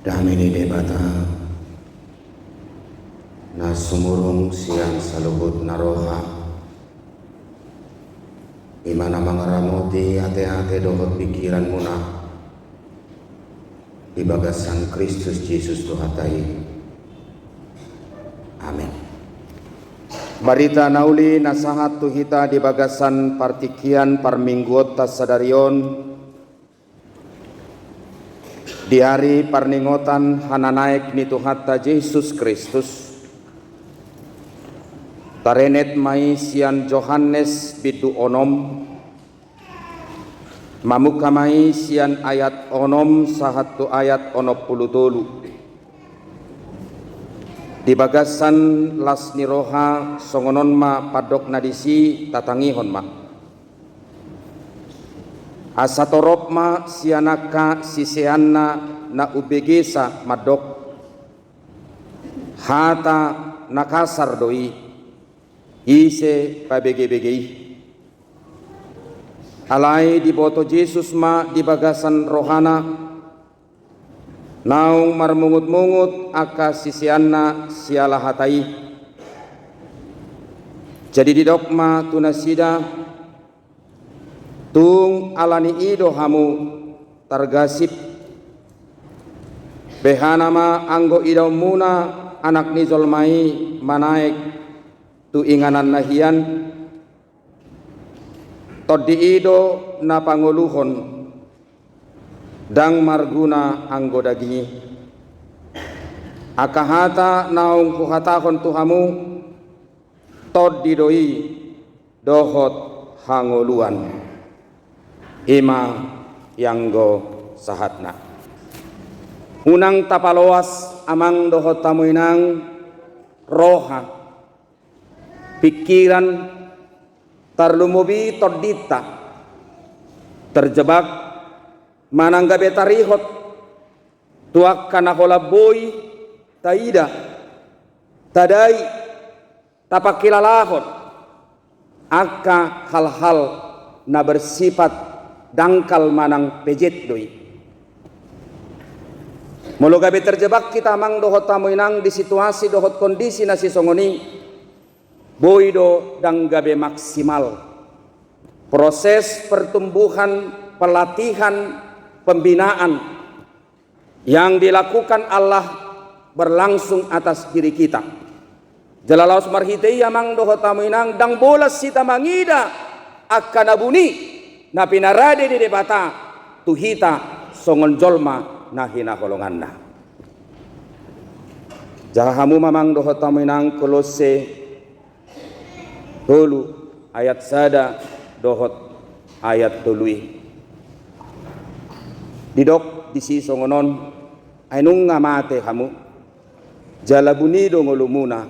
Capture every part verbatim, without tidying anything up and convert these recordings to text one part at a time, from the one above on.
Dame ni Debata na sumurung sian saluhut na roha, i ma na mangaramoti ateate dohot pingkiranmuna di bagasan Kristus Jesus Tuhanta i. Amen. Barita na uli na sahat tu hita di bagasan partingkian parmingguonta sadari on, di ari parningotan hananaek ni Tuhanta Jesus Kristus, tarenet ma i sian Johannes bindu onom, mamungka ma i sian ayat onom sahat tu ayat onom pulu tolu. Di bagasan las ni roha songon on ma pandok na disi, tatangihon ma. Asa torop ma sian angka siseanna na umbegesa mandok: Hata na kasar do i, ise pabegebege i? Alai diboto Jesus ma di bagasan rohana, naung marmungutmungut angka siseanna siala hata i. Jadi didok ma tu nasida: Tung ala ni i do hamu targasip? Behana ma anggo idaonmuna Anak ni jolma i manaek tu ingananna hian? Tondi i do na pangoluhon, ndang marguna anggo daging i. Angka hata naung huhatahon tu hamu, tondi do i dohot hangoluan. I ma ianggo sahatna. Unang tapaloas, amang dohot hamu inang, roha, pingkiran, tarlumobi tondinta terjebak manang gabe tarihot tu angka na holan boi taida, tadai, tapangkilalahon, angka hal-hal na bersifat dangkal manang pejet do i. Molo gabe terjebak hita, amang dohot hamu inang, di situasi dohot kondisi na sisongon i, boi do ndang gabe maksimal proses pertumbuhan, pelatihan, pembinaan yang dilakukan Allah berlangsung atas diri kita. Jala laos marhite i, amang dohot hamu inang, ndang bolas hita mangida angka na buni na pinarade ni Debata tu hita songon jolma na hinaholonganna. Jaha hamu ma, amang dohot hamu inang, Kolosse tolu ayat sada dohot ayat tolu i. Didok disi songon on: Ai nunga mate hamu, jala buni do ngolumuna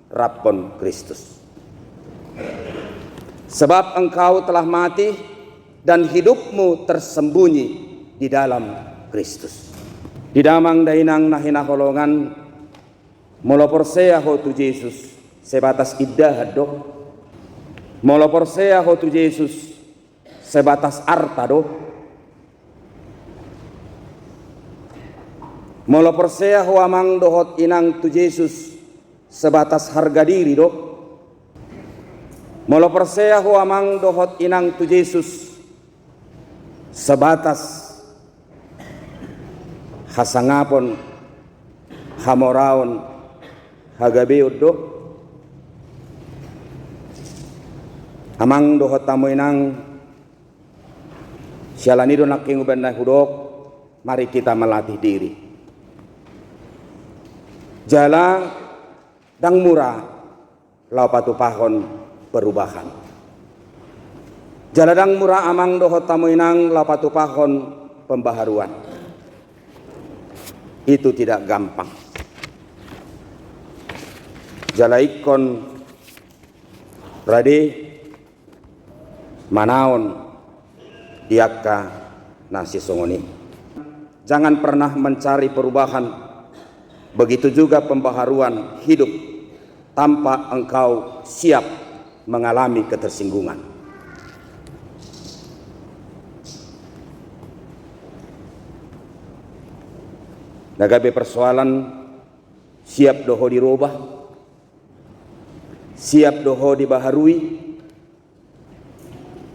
raphon Kristus. Sebab engkau telah mati, dan hidupmu tersembunyi di dalam Kristus. Di damang dainang na hinaholongan, molo porsea ho tu Jesus, sebatas indahan do. Molo porsea ho tu Jesus, sebatas arta do. Molo porsea ho, amang dohot inang, tu Jesus, sebatas harga diri do. Molo porsea ho, amang dohot inang, tu Jesus, sebatas hasangapon, hamoraon, hagabeon do. Amang dohot hamu inang, siala ni i do nangkin umbahen na hudok, mari kita melatih diri. Jala ndang mura laho patupahon perubahan. Jala ndang mura, amang dohot hamu inang, laho patupahon pembaharuan. Itu tidak gampang. Jala ingkon rade manaon di angka na sisongon i. Jangan pernah mencari perubahan, begitu juga pembaharuan hidup, tanpa engkau siap mengalami ketersinggungan. Na gabe persoalan, siap do ho dirobah, siap do ho dibaharui,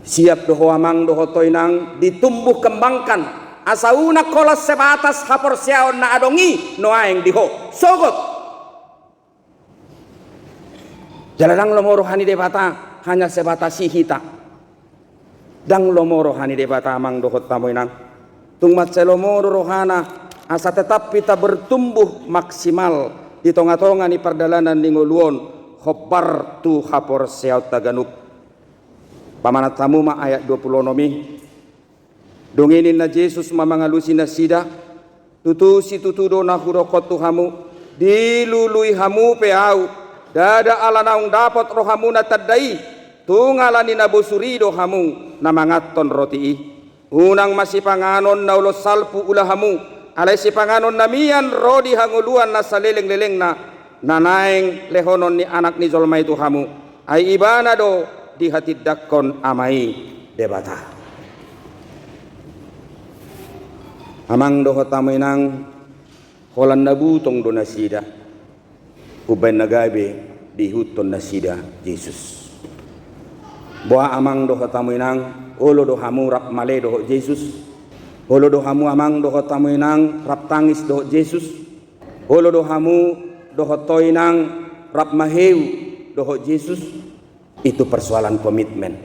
siap do ho amang dohot ho inang ditumbuh kembangkan, asa unang holan sebatas haporseaon na adong i nuaeng di ho. Sogot. Jala ndang lomo roha ni Debata hanya sebatas i hita. Ndang lomo roha ni Debata amang dohot hamu inang. Tung mansai lomo do rohana asa tetap hita bertumbuh maksimal di tonga-tonga ni pardalanan ni ngolu on, hombar tu haporseaonta ganup. Pamanat hamu ma ayat dua pulu onom i. Dung i ninna Jesus ma mangalusi nasida, tutu situtu do na hudokkon tu hamu, dilului hamu pe Ahu, ndada ala naung dapot rohamuna tanda i, tung ala ni na bosur i do hamu na manganhon roti i. Unang ma sipanganon na olo salpu ula hamu, alai sipanganon na mian ro di hangoluan na saleleng-lelengna, na naeng lehonon ni Anak ni jolma i tu hamu, ai Ibana do dihatindangkon Ama i Debata. Amang dohot hamu inang, holan na butong do nasida umbaen na gabe diihuthon nasida Jesus. Boha amang dohot hamu inang, olo do hamu rap male dohot Jesus? Olo do hamu amang dohot hamu inang rap tangis dohot Jesus? Olo do hamu dohot ho inang rap maheu dohot Jesus? Itu persoalan komitmen.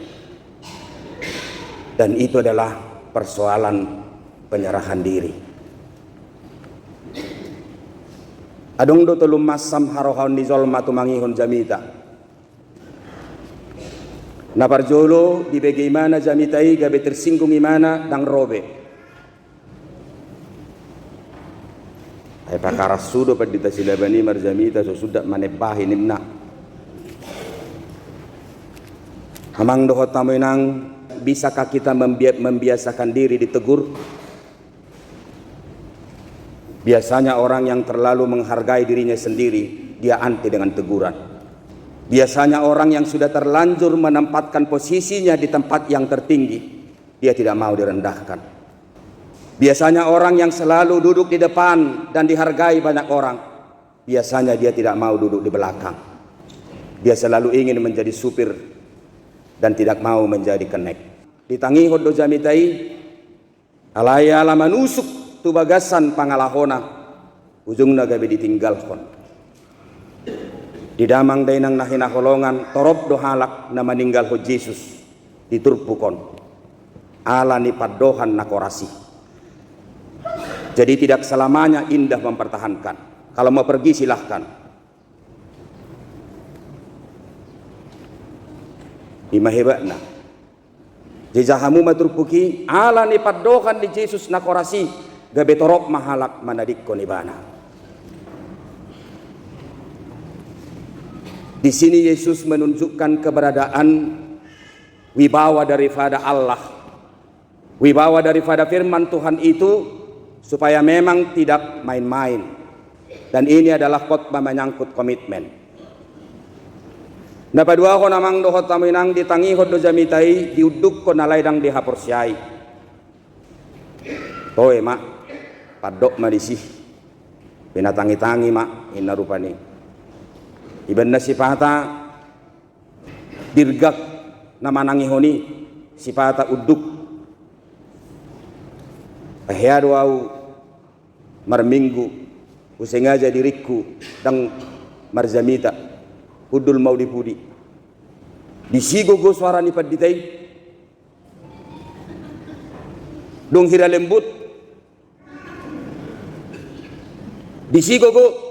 Dan itu adalah persoalan penyerahan diri. Adong do tolu mansam harohaon ni jolma tumangihon jamita. Na parjolo, dibege imana jamita i gabe tersinggung imana, ndang ro be. Ai pakaras sudo pandita Silaban i marjamita so suda manembahi ninna. Amang dohot hamu inang, bisakah kita membia- membiasakan diri ditegur? Biasanya orang yang terlalu menghargai dirinya sendiri, dia anti dengan teguran. Biasanya orang yang sudah terlanjur menempatkan posisinya di tempat yang tertinggi, dia tidak mau direndahkan. Biasanya orang yang selalu duduk di depan dan dihargai banyak orang, biasanya dia tidak mau duduk di belakang. Dia selalu ingin menjadi supir dan tidak mau menjadi kenek. Ditangihon do jamita i, alai ala manusuk tu bagasan pangalahona, ujungna gabe ditinggalhon. Di damang dainang na hinaholongan, torop do halak na maninggalhon Jesus di turpuk on ala ni pandohan na koras i. Jadi tidak selamanya indah mempertahankan. Kalau mau pergi silahkan. Ima hebatna. Jadi hamu ma turpuk i, ala ni pandohan ni Jesus na koras i, gabe torop ma halak manadingkon ibana. Di sini Yesus menunjukkan keberadaan wibawa daripada Allah, wibawa daripada firman Tuhan itu, supaya memang tidak main-main. Dan ini adalah khotbah menyangkut komitmen. Na paduahon amang dohot hamu inang, ditangihon do jamita i, diundukhon alai ndang dihaporseai. Toe ma, pandok ma disi. Pinatangi-tangi ma, inna rupani. Ibaen na sipata dirgak na manangihon i, sipata unduk. Hea do ahu marminggu, husengaja diringku ndang marjamita, hundul ma ahu di pudi. Disi gogo suara ni pandita i. Dung hira lembut. Disi gogo.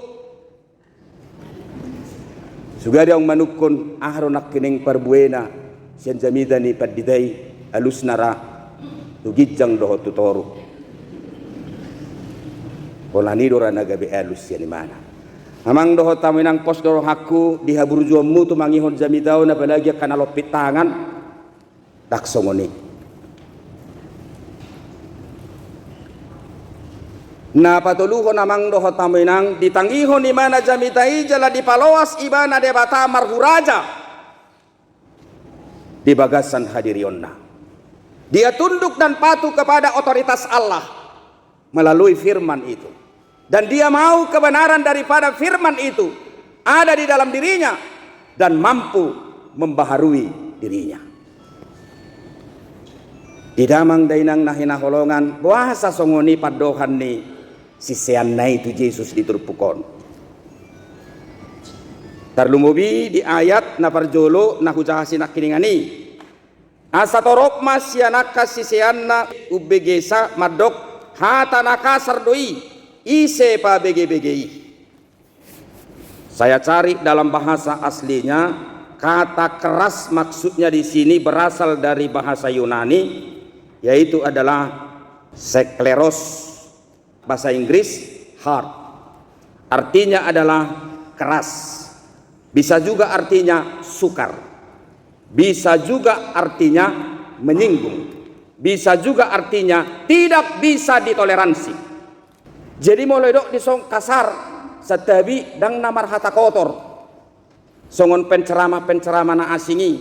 Sugari ahu manungkun, aha do nangkining parbuena sian jamita ni pandita i, alusna ra tu ginjang dohot tu toru. Holan i do ra na gabe alus sian imana. Amang dohot hamu inang, pos do rohangku di haburjuonmu tumangihon jamita on, apalagi angka na lompit tangan. Ndang songon i. Na patoluhon amang dohot hamu inang, ditangihon imana jamita i jala dipaloas ibana Debata marhuraja di bagasan hadirionna. Dia tunduk dan patuh kepada otoritas Allah melalui firman itu. Dan dia mau kebenaran daripada firman itu ada di dalam dirinya dan mampu membaharui dirinya. Di damang dainang na hinaholongan, boasa songon i pandohan ni siseanna i tu Jesus di turpuk on. Tarlumobi di ayat na parjolo na hujaha sinangkiningan i. Asa torop ma sian angka siseanna umbegesa mandok, hata na kasar do i, ise pabegebege i. Saya cari dalam bahasa aslinya, kata keras maksudnya di sini berasal dari bahasa Yunani, yaitu adalah sekleros, bahasa Inggris hard. Artinya adalah keras. Bisa juga artinya sukar. Bisa juga artinya menyinggung. Bisa juga artinya tidak bisa ditoleransi. Jadi molo didok dison kasar, santabi ndang na marhata kotor songon penceramah-penceramah na asing i.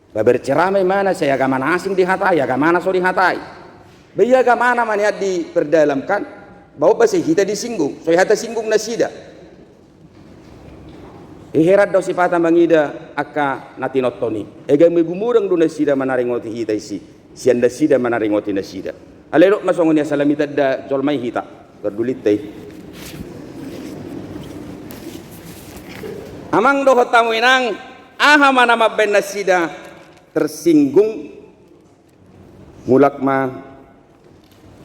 Ba berceramah i ma na sai agama na asing dihatai, agamana so dihatai. Ba ia agamana ma nian diperdalam kan. Ba on ba sai hita disinggung, so hita singgung nasida. Heran do sipata mangida angka na tinonton i. Ega molo gumodang do nasida manaringoti hita isi, sian nasida manaringoti nasida. Alai dok ma songon i asa lam ditanda jolma i hita, pardulinta i. Amang dohot hamu inang, aha ma na mambaen nasida tersinggung? Mulak ma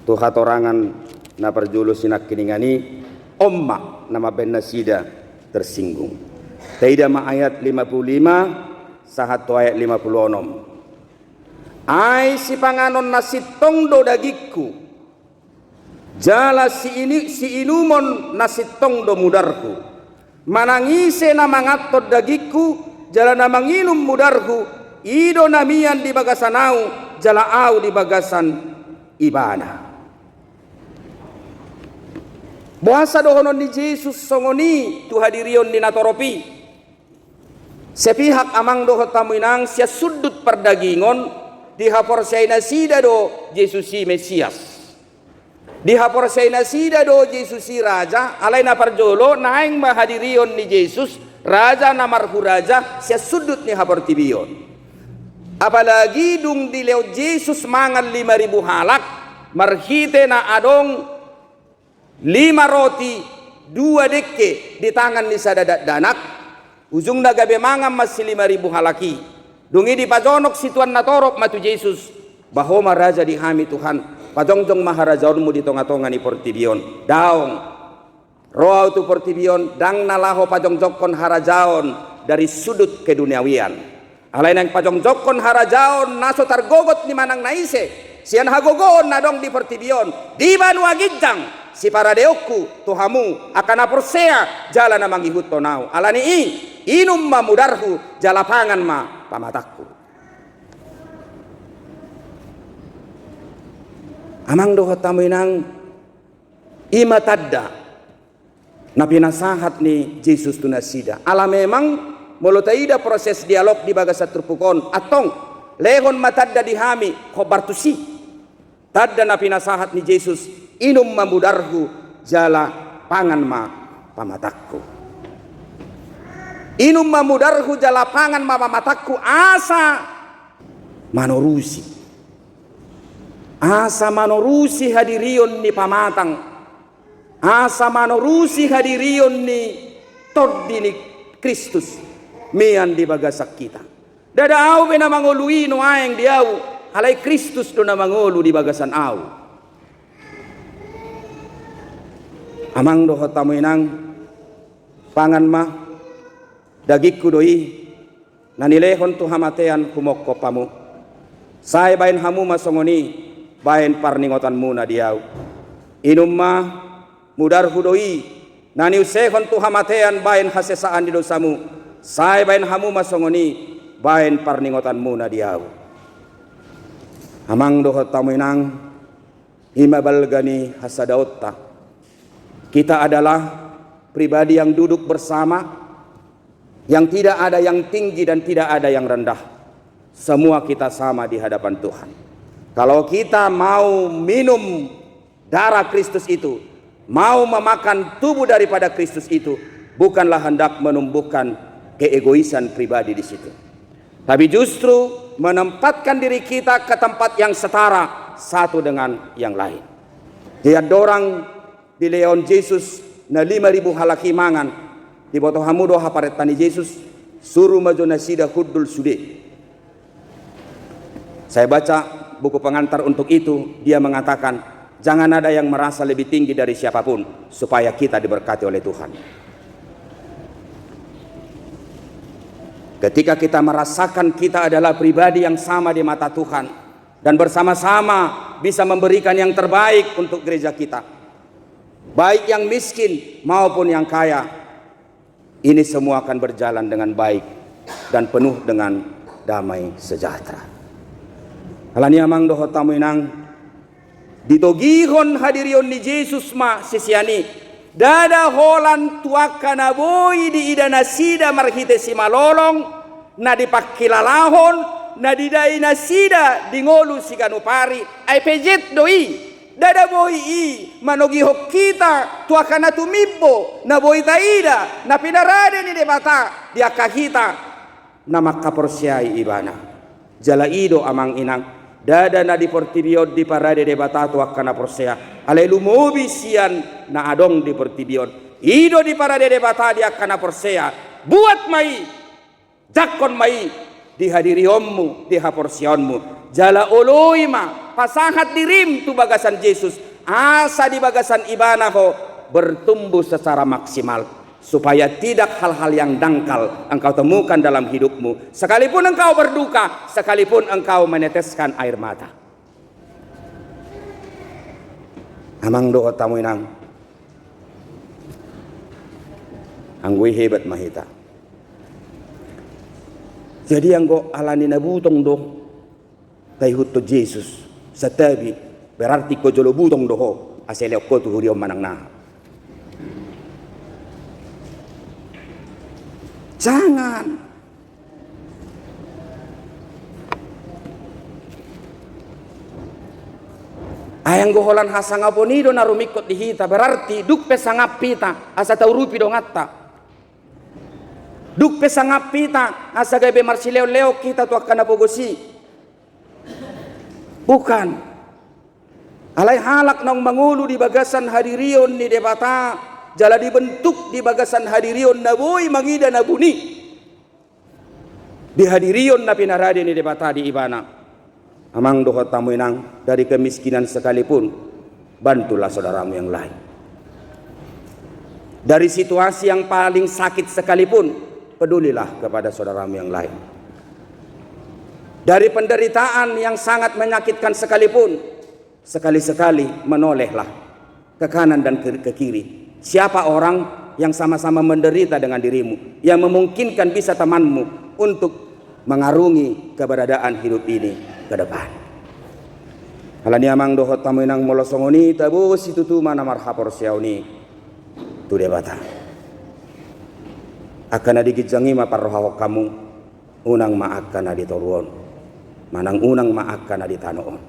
tu hatorangan na parjolo sinangkiningan i, on ma na mambaen nasida tersinggung. Taida ma ayat lima puluh lima sahat tu ayat lima puluh onom. Ai sipanganon na sintong do dagingku, jala siini-, siinumon na sintong do mudarhu. Manang ise na manganhon dagingku, jala na manginum mudarhu, i do na mian di bagasan ahu, jala ahu di bagasan ibana. Boasa dohonon ni Jesus songon i tu hadirion ni natorop i? Sepihak amang dohot hamu inang sian sundut pardagingon, dihaporseai nasida do Jesus i Mesias. Dihaporseai nasida do Jesus i raja, alai na parjolo naeng ma hadirion ni Jesus, raja na marhuraja sian sundut ni haportibion. Apalagi dung dilehon Jesus mangan lima ribu halak, marhite na adong lima roti dua dengke di tangan ni sada dakdanak, ujungna gabe mangan ma si lima ribu halak i. Dung i dipajonok situan natorop ma tu Jesus, ba Ho ma raja di hami Tuhan, pajongjong ma harajaonmu di tonga-tonga ni portibi on. Daong. Ro ahu tu portibi on, ndang na laho pajongjongkon harajaon dari sudut keduniawian. Alai naeng pajongjongkon harajaon na so targogot ni manang na ise, sian hagogoon na adong di portibi on, di banua ginjang, siparadeonku tu hamu angka na porsea jala na mangihuthon ahu. Ala ni i, inum ma mudarhu, jala pangan ma pamatangku. Amang dohot hamu inang, i ma tanda na pinasahat ni Jesus tu nasida. Ala memang, molo taida proses dialog di bagasan turpuk on, antong, lehon ma tanda di hami, hombar tusi. Tanda na pinasahat ni Jesus, inum ma mudarhu, jala pangan ma pamatangku. Inum ma mudarhu, jala pangan ma pamatangku, asa manorusi. Asa manorusi hadirion ni pamatang. Asa manorusi hadirion ni tondi ni Kristus mian di bagasan hita. Ndada ahu be na mangolu i nuaeng di ahu, alai Kristus do na mangolu di bagasan ahu. Amang dohot hamu inang, pangan ma, dagingku do i, na nilehon tu hamatean humongkop hamu. Sai baen hamu ma songon i, baen parningotanmuna di ahu. Inum ma mudarhu do i, na niusehon tu hamatean baen hasesaan ni dosamu. Sai baen hamu ma songon i, baen parningotanmuna di ahu. Amang dohot hamu inang, i ma balga ni hasadaonta. Kita adalah pribadi yang duduk bersama, yang tidak ada yang tinggi dan tidak ada yang rendah. Semua kita sama di hadapan Tuhan. Kalau kita mau minum darah Kristus itu, mau memakan tubuh daripada Kristus itu bukanlah hendak menumbuhkan keegoisan pribadi di situ, tapi justru menempatkan diri kita ke tempat yang setara satu dengan yang lain. Jadi andorang dilehon Jesus na lima ribu halak i mangan, diboto hamu do haparenta ni Jesus, suru ma jo nasida hundul sude. Saya baca buku pengantar untuk itu, dia mengatakan, jangan ada yang merasa lebih tinggi dari siapapun, supaya kita diberkati oleh Tuhan. Ketika kita merasakan kita adalah pribadi yang sama di mata Tuhan, dan bersama-sama bisa memberikan yang terbaik untuk gereja kita, baik yang miskin maupun yang kaya, ini semua akan berjalan dengan baik dan penuh dengan damai sejahtera. Alani i amang dohot hamu inang, ditogihon hadirion ni Jesus ma sisean i, ndada holan tu angka na boi diida nasida marhite simalolong, na dipangkilalahon, na didai nasida di ngolu siganup ari, ai pejet do i. Ndada boi i manogihon hita tu angka na tumimbo, na boi taida, na pinarade ni Debata di angka hita na mangkaporseai Ibana. Jala i do amang inang, ndada na di portibi on diparade Debata tu angka na porsea, alai lumobi sian na adong di portibi on. I do diparade Debata di angka na porsea. Buat ma i, jangkon ma i di hadirionmu, di haporseaonmu, jala oloi ma, pasahat dirim tu bagasan Jesus, asa di bagasan Ibana ho bertumbuh secara maksimal, supaya tidak hal-hal yang dangkal engkau temukan dalam hidupmu, sekalipun engkau berduka, sekalipun engkau meneteskan air mata. Amang dohot hamu inang, anggo i hebat ma hita. Jadi anggo alani na butong do taihuthon Jesus, santabi, berarti ho jolo butong do ho, asa ilehon ho tu huria on manang na. Jangan. Ai anggo holan hasangapon i do na rumingkot di hita, berarti dung pe sangap hita asa taurupi donganta. Dung pe sangap hita asa gabe marsilehon-lehon hita tu angka na pogos i. Bukan. Alai halak naung mangolu di bagasan hadirion ni Debata, jala dibentuk di bagasan hadirion na boi mangida na buni. Di hadirion na pinarade ni Debata di ibana. Amang dohot hamu inang, dari kemiskinan sekalipun, bantulah saudaramu yang lain. Dari situasi yang paling sakit sekalipun, pedulilah kepada saudaramu yang lain. Dari penderitaan yang sangat menyakitkan sekalipun, sekali-sekali menolehlah ke kanan dan ke, ke kiri. Siapa orang yang sama-sama menderita dengan dirimu, yang memungkinkan bisa temanmu untuk mengarungi keberadaan hidup ini ke depan? Alani amang dohot hamu inang, molo songon i tabosi tutu ma na marhaporseaon i tu Debata. Angka na di ginjang i ma parrohahon hamu, unang ma angka na di toru on, manang unang ma angka na di tano on.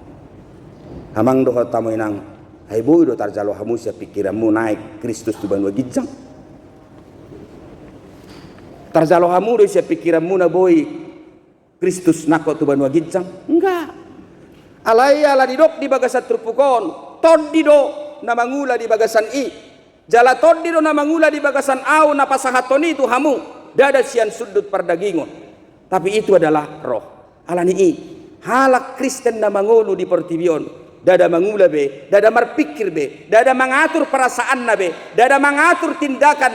Amang dohot hamu inang, ai boi do tarjalo hamu sian pingkiranmu naek Kristus tu banua ginjang? Tarjalo hamu do sian pingkiranmu na boi Kristus nangkok tu banua ginjang? Enggak. Alai ala didok di bagasan turpuk on, tondi do na mangula di bagasan i. Jala tondi do na mangula di bagasan ahu na pasahathon i tu hamu, ndada sian sundut pardagingon, tapi itu adalah roh. Alani i, halak Kristen na mangolu di portibi on, ndada mangula be, ndada marpingkir be, ndada mangatur perasaanna be, ndada mangatur tindakan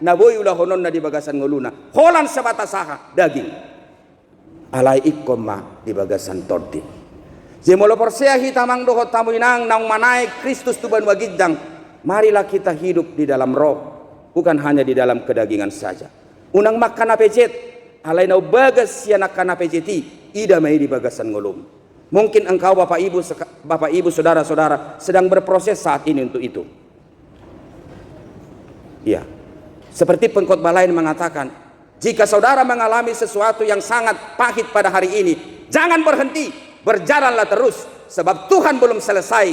na boi ulahononna di bagasan ngoluna holan sebatas aha? Daging. Alai ingkon ma di bagasan tondi. Jadi molo porsea hita amang dohot hamu inang naung manaek Kristus tu banua ginjang, marilah kita hidup di dalam roh, bukan hanya di dalam kedagingan saja. Unang ma angka na pejet, alai na umbagas sian angka na pejet i, ida ma i di bagasan ngolum. Mungkin engkau bapak ibu, seka- bapak ibu, saudara-saudara sedang berproses saat ini untuk itu. Ya, seperti pengkhotbah lain mengatakan, jika saudara mengalami sesuatu yang sangat pahit pada hari ini, jangan berhenti, berjalanlah terus, sebab Tuhan belum selesai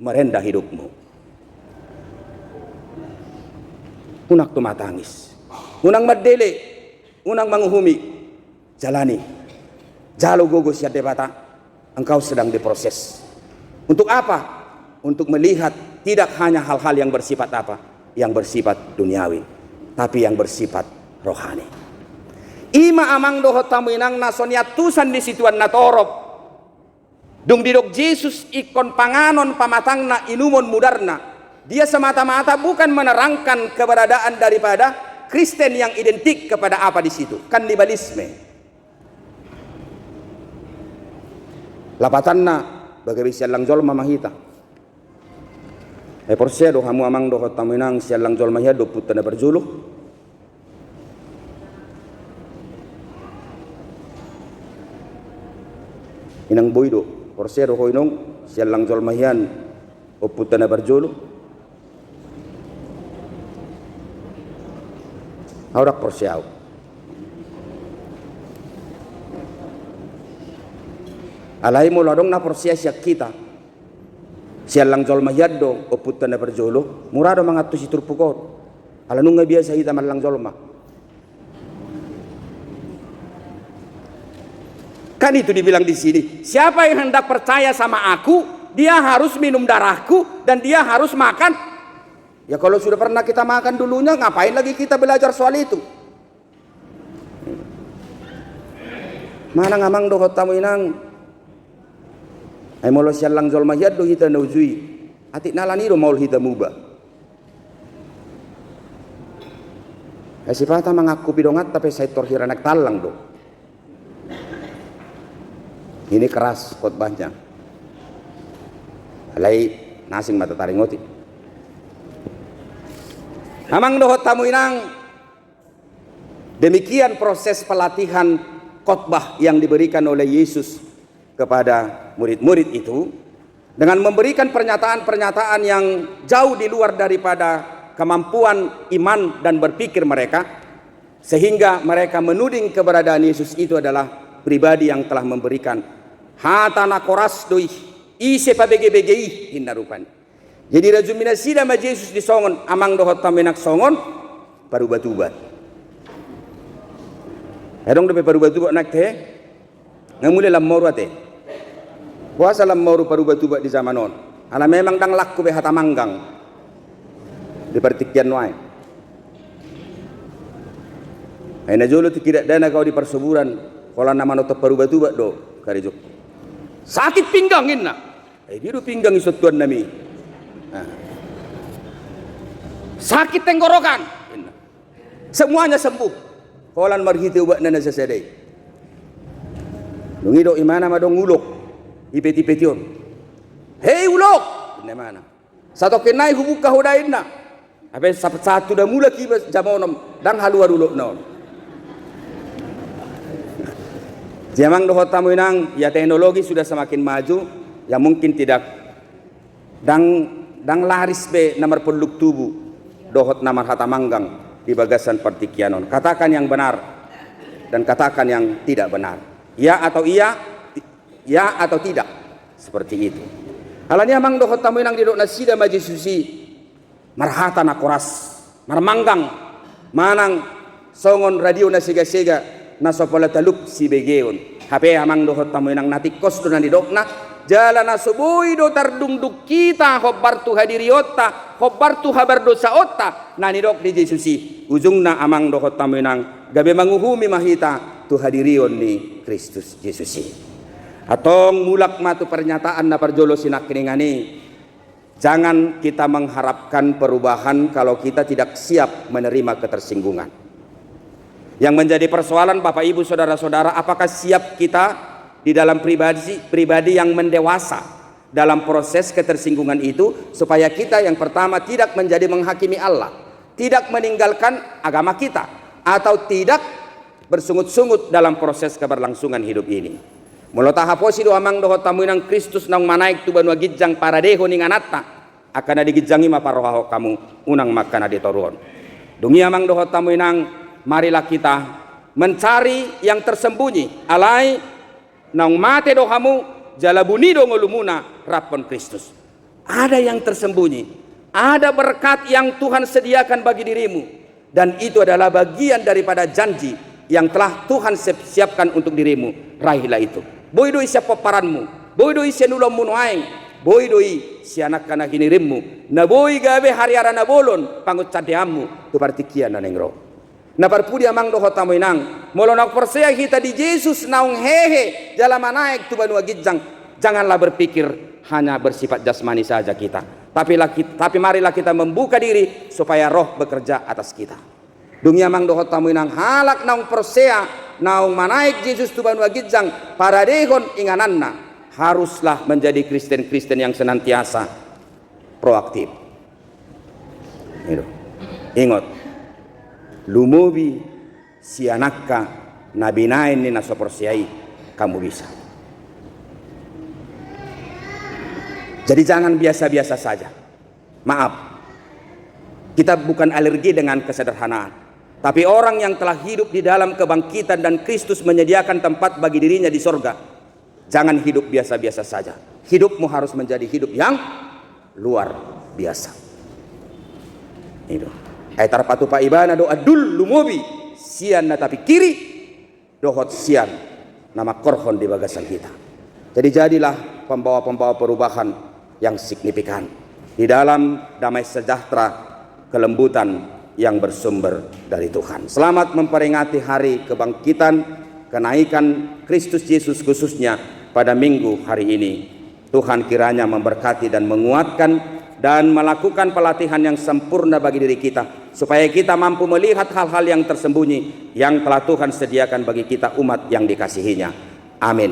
merenda hidupmu. Unang tumatangis. Unang mandele. Unang manguhumi. Jalani. Jalo gogo sian Debata. Engkau sedang diproses. Untuk apa? Untuk melihat tidak hanya hal-hal yang bersifat apa? Yang bersifat duniawi, tapi yang bersifat rohani. I ma amang dohot hamu inang na so niantusan ni situan na torop. Dung didok Jesus ingkon panganon pamatangna, inumon mudarna, dia semata-mata bukan menerangkan keberadaan daripada Kristen yang identik kepada apa di situ, kanibalisme. Lapatanna, bagabe siallang jolma ma hita. Ai porsea do hamu amang dohot hamu inang, siallang jolma hian do Ompunta na parjolo? Inang, boi do. Porsea do ho inong, siallang jolma hian Ompunta na parjolo? Au, ndang porsea au. Alai molo adong na porsea sian hita, siallang jolma hian do Ompunta na parjolo, mura do mangantusi turpuk on. Ala nunga biasa hita manallang jolma. Kan itu dibilang di sini, siapa yang hendak percaya sama aku, dia harus minum darahku dan dia harus makan. Ya, kalau sudah pernah kita makan dulunya, ngapain lagi kita belajar soal itu? Manang amang dohot hamu inang. Ai molo siallang jolma hian do hita na ujui, atik na alani do maol hita muba. Ai sipata mangangkupi donganta pe sai tor hira naeng tallang do. Ini keras khotbahnya. Alai na asing ma tataringoti. Amang dohot hamu inang, demikian proses pelatihan khotbah yang diberikan oleh Yesus kepada murid-murid itu, dengan memberikan pernyataan-pernyataan yang jauh di luar daripada kemampuan iman dan berpikir mereka, sehingga mereka menuding keberadaan Yesus itu adalah pribadi yang telah memberikan. Hata na koras do i, ise pabege-bege i, inna rupani. Jadi rajumi nasida ma Jesus disongon, amang dohot hamu inang, songon parubat-ubat. Adong dope parubat-ubat naeng te? Nga mulai lam moru ate. Boasa lam moru parubat-ubat di zaman on? Ala memang ndang laku be hata manggang di partingkian nuaeng. Ai na jolo tingki dakdanak au di parsoburan, holan na manongtong parubat-ubat do karejongku. Sakit pinggang, inna. Ai dia do pinggang i sontuan nami. Nah. Sakit tenggorokan, inna. Semuanya sembuh. Holan marhite ubatna na sasada i. Dung i do imana ma adong ulok, ipeti-peti on. Hei ulok, inna imana. Satongkin nai hubuka ho da, inna. Hape sahat tu damulak iba jamonam, ndang haluar ulokna on. Jadi amang dohot hamu inang, ya teknologi sudah semakin maju, ya mungkin tidak, ndang, ndang laris be na marpolluk tubu dohot na marhata manggang di bagasan partingkian on. Katakan yang benar dan katakan yang tidak benar. Ya atau iya, ya atau tidak. Seperti itu. Alani amang dohot hamu inang, didok nasida ma Jesus i marhata na koras, marmanggang, manang songon radio na sega-sega, na so pola talup sibegeon. Hape amang dohot hamu inang, na tingkos do na nidokna, jala na so boi do tardungdung hita hombar tu hadirionta, hombar tu habardosaonta, na nidok ni Jesus i. Ujungna amang dohot hamu inang, gabe manguhumi ma hita tu hadirion ni Kristus Jesus i. Antong mulak ma tu pernyataan na parjolo sinangkiningan i. Jangan kita mengharapkan perubahan kalau kita tidak siap menerima ketersinggungan. Yang menjadi persoalan, Bapak, Ibu, saudara-saudara, apakah siap kita di dalam pribadi, pribadi yang mendewasa dalam proses ketersinggungan itu, supaya kita yang pertama tidak menjadi menghakimi Allah, tidak meninggalkan agama kita, atau tidak bersungut-sungut dalam proses keberlangsungan hidup ini. Molo tahaposi do amang dohot hamu inang Kristus naung manaek tu banua ginjang paradehon ingananta, angka na di ginjang i ma parohahon hamu, unang ma angka na di toru on. Dung i amang dohot hamu inang, marilah kita mencari yang tersembunyi, alai naung mate do hamu, jala buni do ngolumuna rap dohot Kristus. Ada yang tersembunyi. Ada berkat yang Tuhan sediakan bagi dirimu, dan itu adalah bagian daripada janji yang telah Tuhan siap-, siapkan untuk dirimu. Raihlah itu. Boi do i sian pomparanmu, boi do i sian ulaonmu nuaeng, boi do i sian angka na hinirimmu, na boi gabe hariara na bolon pangunsandeanmu tu partingkian na naeng ro. Na parpudi amang dohot hamu inang, molo naung porsea hita di Jesus naung hehe jala manaek tu banua ginjang, janganlah berpikir hanya bersifat jasmani saja kita. Tapi laki-, tapi marilah kita membuka diri supaya Roh bekerja atas kita. Dung i amang dohot hamu inang, halak naung porsea, naung manaek Jesus tu banua ginjang, paradehon ingananna, haruslah menjadi Kristen-Kristen yang senantiasa proaktif. Gitu. Ingot, lumobi sian angka na binaen ni na so porsea i, kamu bisa. Jadi jangan biasa-biasa saja. Maaf, kita bukan alergi dengan kesederhanaan. Tapi orang yang telah hidup di dalam kebangkitan dan Kristus menyediakan tempat bagi dirinya di sorga, jangan hidup biasa-biasa saja. Hidupmu harus menjadi hidup yang luar biasa. Itu. Ai tarpatupa ibana do andul lumobi sian na tapingkiri dohot sian na mangkorhon di bagasan hita. Jadi jadilah pembawa-pembawa perubahan yang signifikan di dalam damai sejahtera, kelembutan yang bersumber dari Tuhan. Selamat memperingati hari kebangkitan, kenaikan Kristus Yesus, khususnya pada minggu hari ini. Tuhan kiranya memberkati dan menguatkan dan melakukan pelatihan yang sempurna bagi diri kita, supaya kita mampu melihat hal-hal yang tersembunyi yang telah Tuhan sediakan bagi kita, umat yang dikasihi-Nya. Amin.